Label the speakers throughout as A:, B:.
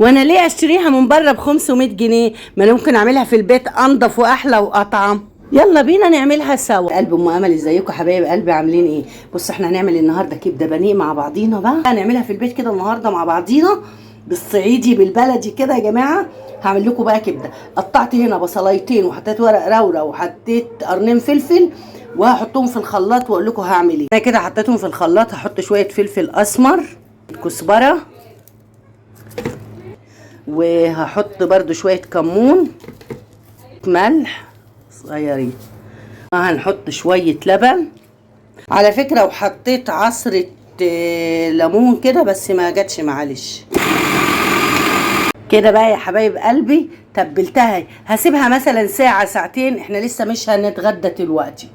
A: وانا ليه اشتريها من بره ب 500 جنيه؟ ما انا ممكن اعملها في البيت انضف واحلى واطعم. يلا بينا نعملها سوا. قلب ام امل، ازيكم حبايب قلبي، عاملين ايه؟ بص احنا هنعمل النهارده كبده بانيه مع بعضينا بقى، هنعملها في البيت كده النهارده مع بعضينا بالصعيدي بالبلدي كده يا جماعة. هعمل لكم بقى كبده. قطعت هنا بصلايتين وحطيت ورق راوره وحطيت قرنين فلفل، وهحطهم في الخلاط واقول لكم هعمل ايه. انا كده حطيتهم في الخلاط، هحط شوية فلفل اسمر، كزبره، وهحط برده شوية كمون، ملح صغيرين، هنحط شوية لبن على فكرة، وحطيت عصره ليمون كده بس ما جاتش معلش. كده بقى يا حبايب قلبي تبلتها، هسيبها مثلا ساعة ساعتين، احنا لسه مش هنتغدى دلوقتي.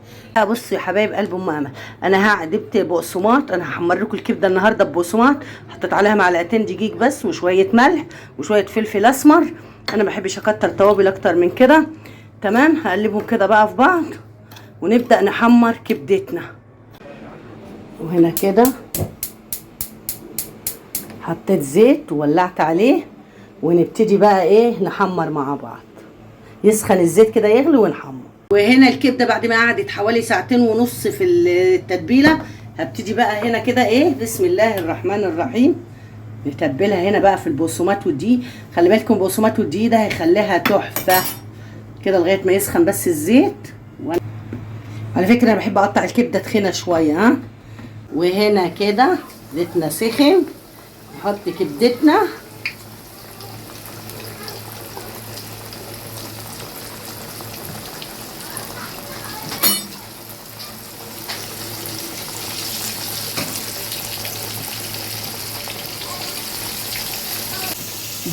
A: بصوا يا حبايب قلب ام امل، انا جبت بقسماط، انا هحمر لكم الكبده النهارده ببقسماط. حطيت عليها معلقتين دقيق بس وشوية ملح وشوية فلفل اسمر، انا ما بحبش اكتر توابل اكتر من كده. تمام، هقلبهم كده بقى في بعض ونبدا نحمر كبدتنا. وهنا كده حطيت زيت وولعت عليه، ونبتدي بقى ايه نحمر مع بعض. يسخن الزيت كده يغلي ونحمر. وهنا الكبده بعد ما قعدت حوالي ساعتين ونص في التتبيله، هبتدي بقى هنا كده ايه، بسم الله الرحمن الرحيم، نتبلها هنا بقى في البقسماط والدقيق. خلي بالكم البقسماط والدقيق ده هيخليها تحفة كده لغاية ما يسخن بس الزيت. على فكرة انا بحب اقطع الكبده تخينة شوية. ها، وهنا كده زيتنا سخن، نحط كبدتنا.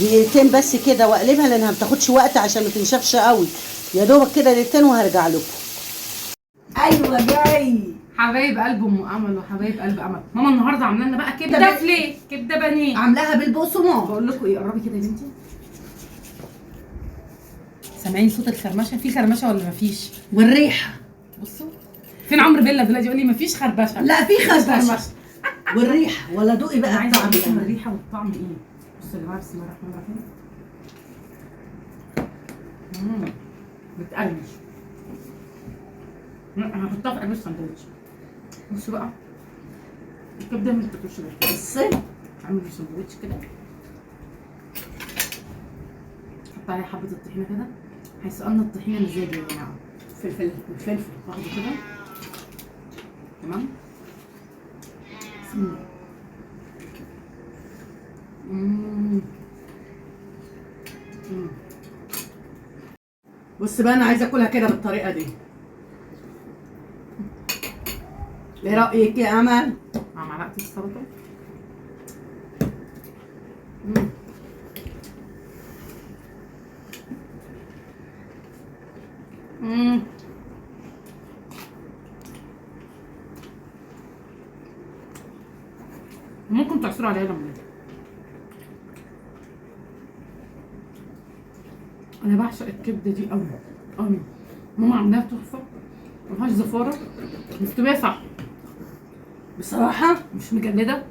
A: دقيقتين بس كده واقلبها لانها ما بتاخدش وقت عشان ما تنشفش قوي، يا دوبك كده دقيقتين وهرجع لكم. ايوه جاي
B: حبايب قلب ام امل وحبايب قلب امل. ماما النهارده عامله لنا بقى كبده فليه، كبده بانيه،
A: عاملاها بالبقسماط.
B: بقول لكم ايه، قربي كده يا بنتي، سامعين صوت الخرمشه؟ في خرمشه ولا مفيش؟
A: والريحه
B: بصوا فين عمرو بيلا دلوقتي يقول لي مفيش خربشه.
A: لا في خربشه والريحه، ولا دوقي بقى
B: الطعم. الريحة والطعم ايه؟ بصوا يا جماعة، بسم الله الرحمن الرحيم. بتقرمش. هحطها في قلب الساندوتش. بصوا بقى الكبده مش بتاكلش بس.
A: بصي
B: عامل ساندوتش كده، حط عليها حبه الطحينه كده، هيسقلنا الطحينه مزاج يا جماعة.
A: فلفل فلفل
B: واخده كده، تمام. بسم الله.
A: بص بقى انا عايزه اكلها كده بالطريقة دي. ايه رايك يا امل؟
B: مع معلقه السلطة. ممكن تعصروا عليها ليمون. انا بعشق الكبده دي قوي قوي، ماما عاملاها تحفة، ما فيهاش زفاره، مستوية صح
A: بصراحة،
B: مش مجلده.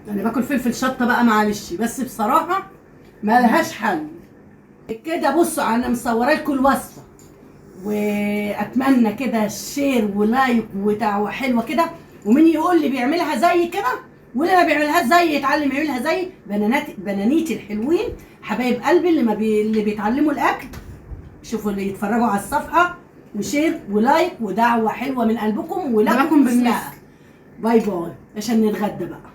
A: انا باكل فلفل شطه بقى معلش، بس بصراحة ما لهاش حل كده. بصوا انا مصوره لكم الوصفة، واتمنى كده share و like ودعوة حلوة كده، ومين يقول لي بيعملها زي كده واللي ما بيعملهاش زي يتعلم يعملها زي بنانيتي الحلوين حبايب قلبي اللي ما اللي بيتعلموا الاكل. شوفوا اللي يتفرجوا على الصفحة، و share و like ودعوة حلوة من قلبكم، ولكم
B: بالمثل.
A: bye bye عشان نتغدى بقى.